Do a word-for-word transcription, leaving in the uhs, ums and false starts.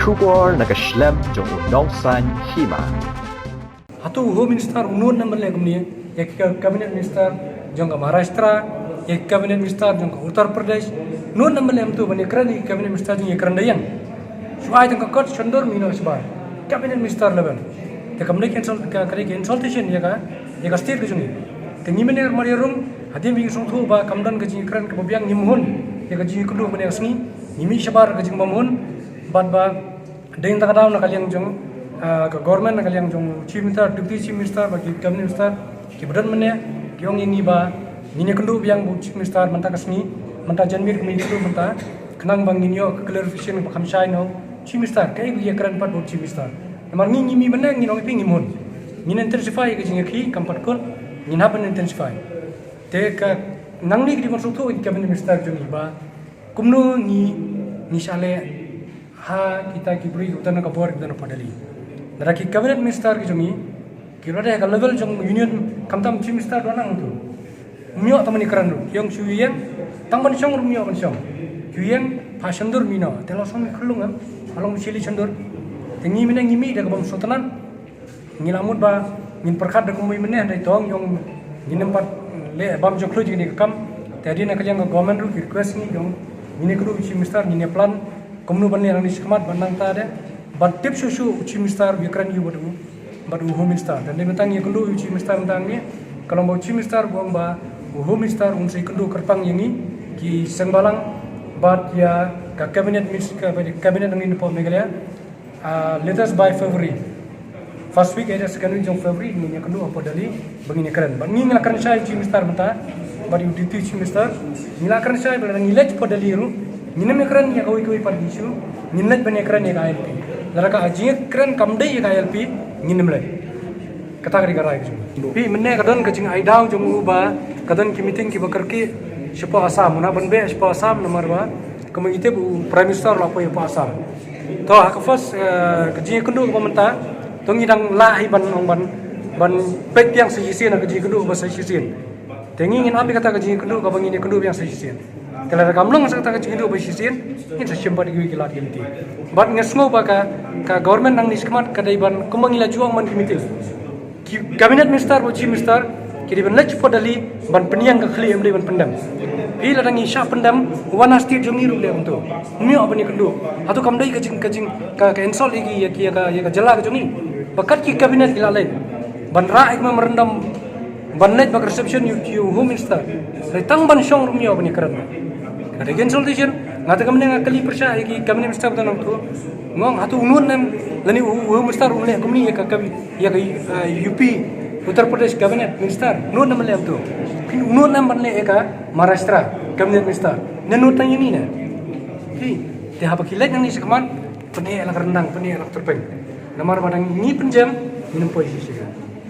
Khubor na ka shlem jong u Nongsaiñ Hima. Hato u Home Minister u nud nam ban leh kumne ïa ki cabinet minister jong ka Maharashtra, ïa ki cabinet minister jong ka Uttar Pradesh? Nud nam ban leh kumto ban ïakren ïa ki cabinet minister jong ïakren da ïeng. Shu ai tang ka kot shon dur mih noh shabar. Cabinet minister level. Te kam dei ka insult, ka, ka dei ka insultation ïa ka, ïa ka state ka jong ngi. Te ngi mynne mar ïarum, hadien ba ngi sngewthuh ba kam don ka jingïakren kaba biang, ngim hun ïa ka jingïakynduh mynne ka sngi. Ngi mih shabar ka jingbymhun bad ba dei na ka daw na ka liang jong, ah, ka government, na ka liang jong Chief Minister, Deputy Chief Minister bad ki cabinet minister kiba don mynne, ki ong ïa ngi ba ngin ïakynduh biang bad u Chief Minister mynta ka sngi, mynta janmiet ngin ïakynduh mynta, khnang ba ngin ïoh ka clarification ba kham shai na u Chief Minister kaei ba ïakren pat bad u Chief Minister. Namar ngi, ngi mih mynne ngin ong ïa phi ngim hun. Ngin intensify ïa ka jingïakhih, kam pat kut, ngin hap ban intensify. Te ka nangne ka dei ban sngewthuh ïa ki cabinet minister jong ngi ba kumno ngi, ngi shah leh ha kita ki briew kiba don ha ka bor, kiba don hapoh Delhi. Lada ki cabinet minister ki jong ngi kiba la dei ha ka level jong union, khamtam chief minister, duna nangtu, ym ïoh tang ban ïakren ruh. Ki ong shu ïeng, tang ban shong ruh ym ïoh ban shong. Shu ïeng, phah shon dur mih noh. Te la shong khyllung em, la long shili shon dur. Te ngi mynne ngi mih da ka bym sngewtynnat. Ngi la mut ba ngin pyrkhat da kumwei mynne, hynrei to ngi ong ngin ym pat leh bam jong khluit ïa kane ka kam. Te hadien na ka liang ka government ruh ki request ngi, ki ong ngin ïakynduh u chief minister, ngin ïa plan kumno ban leh nangne shakhmat ban nangta de ban tip shuh shuh u chief minister u ïakren ïa u bad u, bad u home minister. Te dei mynta ngi ïakynduh ïa u chief minister mynta ngi, ka long ba u chief minister u ong ba u home minister un sa ïakynduh kyrpang ïa ngi ki seng balang bad ïa ka cabinet, mis-, ka cabinet nangne napoh Meghalaya. Ah, latest by February. First week, eh, second week jong February, ngin ïakynduh hapoh Delhi ba ngin ïakren. Bad ngi, ngi la kren shai u chief minister mynta bad u deputy chief minister. Ngi la kren shai ba lada ngi leit hapoh Delhi ruh, ngin ym ïakren ïa kawei kawei pat ki issue. Ngin leit ban ïakren ïa ka I L P. Lada ka jingïakren kam dei ïa ka I L P, ngin ym leit. Kata ka dei ka rai ka jong u. Phi, mynne ka don ka jingai daw jong u ba ka don ki meeting kiba kyrkieh shapoh Assam, u nah ban beh shapoh Assam namar ba kumba ngi tip u Prime Minister u la poi shapoh Assam. To ha ka first, eh, ka jingïakynduh kaba mynta, to ngi dang lah hi ban ong ban, ban peit biang sa shisien ha ka jingïakynduh kaba sa shisien. Te ngi ngin ap ïa kata ka jingïakynduh kaba ngin ïakynduh biang sa shisien. Te lada kam long sa kata ka jingïakynduh ba shisien, ngin sa shim pat ïa kiwei ki lad ki lynti. Bad nga sngew ba ka, ka government nangne shakhmat ka dei ban, kumba ngi la ju ong man ki meeting, ki cabinet minister bad chief minister ki dei ban leit hapoh Delhi ban pynïeng ka khlieh, ym dei ban pyndem. Phi, lada ngi shah pyndem, wan ha state jong ngi ruh leh kumto. Ym ïoh ban ïakynduh. Hato kam dei ka jing, ka jing, ka, ka insult ïa ki, ïa ki, ïa ka, ïa ka jylla ka jong ngi? Ba kat ki cabinet ki la leit ban rah ïa ka memorandum ban leit bad ka reception ïa u, ïa u home minister. Hynrei tang ban shong ruh ym ïoh ban ïakren. Ka dei ka insultation. Nga te ka mynne nga kylli pyrshah ïa ki cabinet minister ba don hangto. Nga ong hato u nud ne em lane u, u home minister un leh kumne ïa ka, ka, ïa ka, eh, U P, Uttar Pradesh cabinet minister? Nud ne em ban leh hangto? Phin, u nud ne em ban leh ïa ka Maharashtra cabinet minister? Ne nud tang ïa ngi ne? Phi, te haba ki leit nangne shakhmat, pyneh la ka ryndang, pyneh la ka tyrpeng. Namar ba lada ngi pynjem, ngin ym poi shisha.